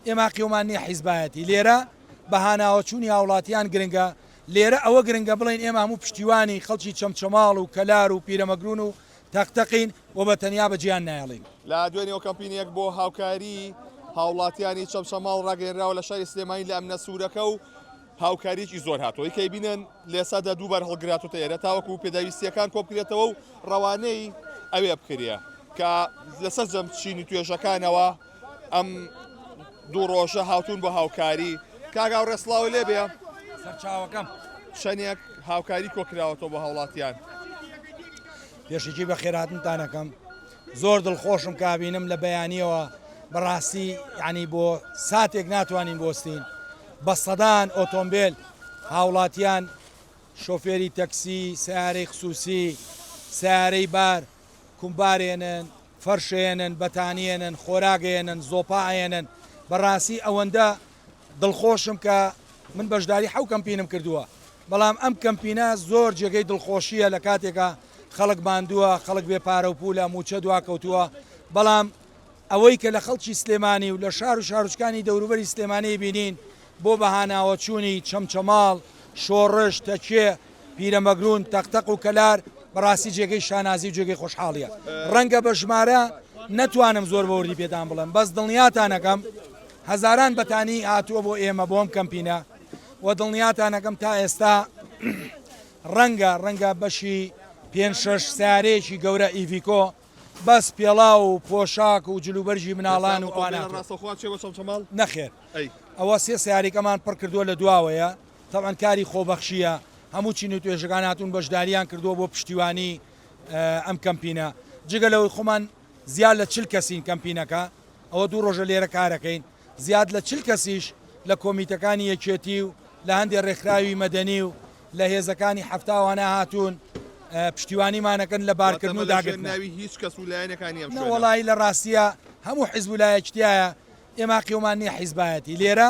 ئێمە قیومان نییە حیزبایەتی لێرە بە هاناوەچوونی هاوڵاتیان گرنگە، لێرە ئەوە گرنگە بڵێین ئێمە هەموو پشتیوانی خەڵکی چەمچەماڵ و کەلار و پیرەمەگرون و تەقتەقین و بە تەنیا بەجێیان نایەڵین. لە دوێنێوە کەمپینێک بۆ هاوکاری هاوڵاتیانی چەمچەماڵ ڕاگەیەنراوە لە شاری سلێمانی لە ئەمنە سوورەکە و هاوکاریی زۆر هاتووە کە بینن لە ئێستادا دووبار هەڵگراتوتە ئێرە تاوەکو پێداویستیەکان کۆبکرێتەوە و ڕەوانەی ئەوێ بکرێ کە لەسەر جەم چینی توێژەکانەوە ئەم دوو ڕۆژە هاتوون بۆ هاوکاری کاک هاوڕێ سڵاو لێ بێ سەرچاوەکەم چەندێک هاوکاری کۆکراوەتەوە بۆ هاوڵاتیان پێشەکی بەخێرهاتنتانەکەم زۆر دڵخۆشم کابینم لە بەیانیەوە بەڕاستی ینی بۆ ساتێک ناتوانین بۆستین بە سەدان ئۆتۆمبیل هاوڵاتیان شۆفێری تەکسی سیارەی خسوسی سیارەی بار کومبار ێنن، فەرش ێنن، بەتانی ێنن، خۆراک ێنن، زۆپا ێنن، بەڕاستی ئەوەندە دڵخۆشم کە من بەشداری حەو کەمپینم کردووە، بەڵام ئەم کەمپینە زۆر جێگەی دڵخۆشییە لە کاتێکا خەڵک ماندووە، خەڵک بێ پارە و پوولە، مووچە دواکەوتووە، بەڵام ئەوەی کە لە خەڵکی سلێمانی و لە شار و شارۆچکانی دەوروبەری سلێمانی بینین بۆ بەهاناوەچوونی چەمچەماڵ، شۆڕش، تەکیە، پیرەمەگرون، تەقتەق و کەلار بەڕاستی جێگەی شانازی و جێگەی خۆشحاڵیە. ڕەنگە بە ژمارە نەتوانم زۆر بە وردی پێتان بڵێم، بەس دڵنیاتانەکەم هەزاران بەتانی هاتووە بۆ ئێمە بۆ ئەم کەمپینە و دڵنیاتانەکەم تا ئێستا ڕەنگە ڕەنگە بەشی پێنج شەش سیارەیەکی گەورە ئیڤیکۆ بەس پێڵاو و پۆشاک و جلوبەرگی مناڵان و ئەوانە نەخێر ئەوە سێ سیارەکەمان پڕ کردووە لە دواوەیە تەبعەن کاری خۆبەخشییە، هەموو چین و توێژەکان هاتوون بەشدارییان کردووە بۆ پشتیوانی ئەم کەمپینە، جگە لەوەی خۆمان زیاد لە 40 کەسین کەمپینەکە ئەوە دوو ڕۆژە لێرە کارەکەین زیاد لە 40 کەسیش لە کۆمیتەکانی یەکێتی و لە هەندێ ڕێکخراوی مەدەنی و لە هێزەکانی حەفتاوانە هاتوون پشتیوانیمانەکەن لە بارکردن و داگرتن. ناوی هیچ کەس و لایەنەکانی ئەم شوێنە. وەڵایی لە ڕاستیە هەموو حیزب و لایەکی تیایە، ئێمە قیومان نییە حیزبایەتی لێرە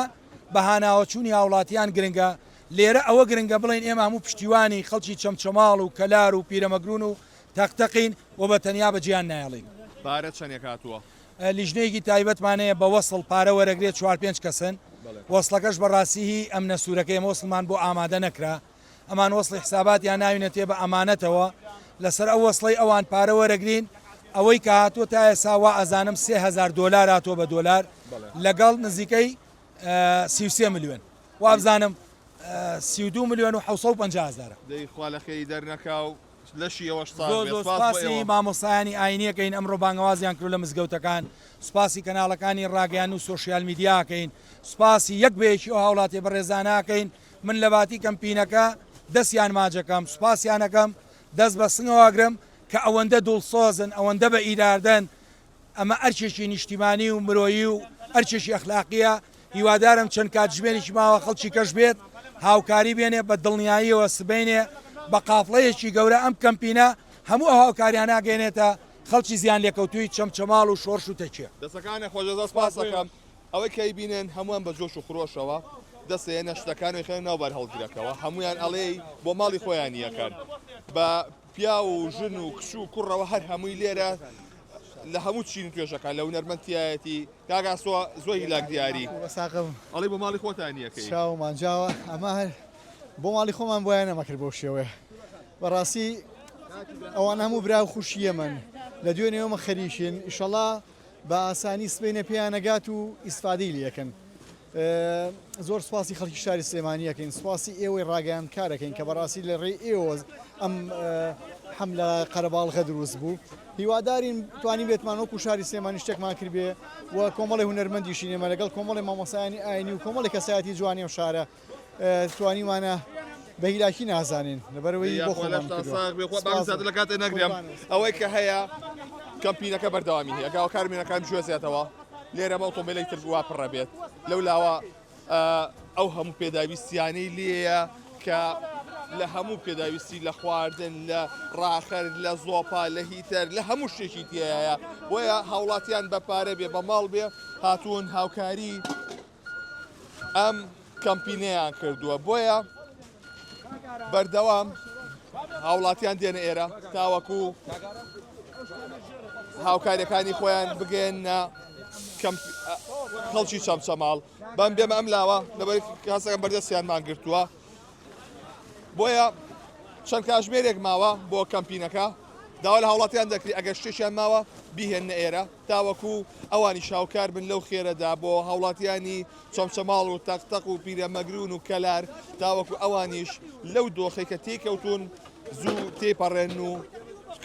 بە هاناوەچوونی هاوڵاتیان گرنگە، لێرە ئەوە گرنگە بڵێین ئێمە هەموو پشتیوانی خەڵکی چەمچەماڵ و کەلار و پیرەمەگرون و تەقتەقین و بە تەنیا بەجێیان نایەڵین. پارە چەنێک هاتووە؟ لیژنەیەکی تایبەتمان هەیە بە وەسڵ پارە وەرەگرێت چوار پێنج کەسن، وەسڵەکەش بەڕاستی هی ئەمنە سوورەکەیە وەسڵمان بۆ ئامادە نەکرا، ئەمان وەسڵی حساباتیان ناوینەتێ بە ئەمانەتەوە، لەسەر ئەو وەسڵەی ئەوان پارە وەرەگرین، ئەوەی کە هاتووە تا ئێستا وا ئەزانم 3000 دۆلار هاتووە بە دۆلار لەگەڵ نزیکەی 33 ملیۆن وابزانم 32 ملیۆن و 750 هەزارە. دەی خوا لە خێری دەرنەکا و لەشی ئێوەش ساغ زۆر بێ. زۆر سپاس بۆ سوپاسی ئێوە. مامۆستایانی ئاینیەکەین ئەمڕۆ بانگەوازیان کردو لە مزگەوتەکان، سوپاسی کەناڵەکانی ڕاگەیاندن و سۆشیال میدیاکەین، سوپاسی یەک بە یەکی ئەو هاوڵاتیە بەڕێزانەکەین، من لەباتی کەمپینەکە دەستیان ماجەکەم، سوپاسیانەکەم، دەست بە سنگەوە ئەگرم کە ئەوەندە دڵسۆزن، ئەوەندە بە ئیراردەن، ئەمە ئەرکێکی نیشتیمانی و مرۆیی و ئەرکێکی ئەخلاقییە، هیوادارم چەند کاتژمێرێکی ماوە خەڵکی کەش بێت هاوکاری بێنێ، بە دڵنیاییەوە سبەینێ بە قافڵەیەکی گەورە ئەم کەمپینە هەموو ئەو هاوکاریانە ئەگەیەنێتە خەڵکی زیانلێکەوتووی چەمچەماڵ و شۆڕش و تەکیە. دەستەکانت خۆش زۆر سپاس ئەکەم. ئەوەی کە ئەیبینن هەمووان بە جۆش و خرۆشەوە دەست ئەیەنە شتەکان و ئەیخەنە ناو بارهەڵگرەکەوە، هەموویان ئەڵێی بۆ ماڵی خۆیانی ئەکەن بە پیاو و ژن و کچ و کوڕەوە هەر هەمووی لێرە لە هەموو چین و توێژەکان لە هونەرمەند تیایەتی کاک ئاسۆ زۆر هیلاک دیاری ساقم ئەڵێ بۆ ماڵی خۆتانی ئەکەی چاومان جاوە ئەمە هەر بۆ ماڵی خۆمان بۆیان نەمەکرد بەو شێوەیە بەڕاستی ئەوان هەموو برا و خوشی ئێمەن لە دوێنێوەمە خەریکین ئیشەڵا بە ئاسانی سبەینێ پێیان ئەگات و ئیسفادەی لێ ئەکەن. زۆر سوپاسی خەڵکی شاری سلێمانی ئەکەین، سوپاسی ئێوەی ڕاگەیاندکار ئەکەین کە بەڕاستی لە ڕێی ئێوە ئەم حەملە قەرەباڵغە دروست بوو. هیوادارین توانیبێتمان وەکو شاری سلێمانی شتێکمان کردبێ و کۆمەڵی هونەرمەندیشین ئێمە لەگەڵ کۆمەڵی مامۆستایانی ئاینی و کۆمەڵی کەسایەتی جوانی ئەم شارە توانیومانە بە هیلاکی نازانین لەبەرئەوەی بۆ خۆمان کردووە. لە کاتێ نەگرم ئەوەی کە هەیە کەمپینەکە بەردەوامی هەیە گاوەکار مێنەکان گوێزێتەوە لێرە بە ئۆتۆمبیلی تر وا پڕە بێت لەو لاوە ئەو هەموو پێداویستیانەی لێیە کە لە هەموو پێداویستی لە خواردن لە ڕاخەر لە زۆپا لە هیتەر لە هەموو شتێکی تایە بۆیە هاوڵاتیان بە پارە بێ بە ماڵ بێ هاتوون هاوکاری ئەم کەمپینەیان کردووە بۆیە بەردەوام هاوڵاتیان دێنە ئێرە تاوەکو هاوکاریەکانی خۆیان بگەێنە. کەم خەڵکی چەمچەماڵ بەم بێمە ئەم لاوە لەبەر کاسەکەم بەردەستیانمان گرتووە بۆیە چەند کاژمێرێک ماوە بۆ کەمپینەکە داوا لە هاوڵاتیان دەکرێت ئەگەر شتێکیان ماوە بیهێننە ئێرە تاوەکو ئەوانیش هاوکار بن لەو خێرەدا بۆ هاوڵاتیانی چەمچەماڵ و تەقتەق و پیرەمەگرون و کەلار تاوەکو ئەوانیش لەو دۆخەی کە تێیکەوتوون زوو تێیپەڕێنن و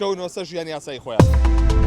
بکەونەوە سەر ژیانی ئاسایی خۆیان.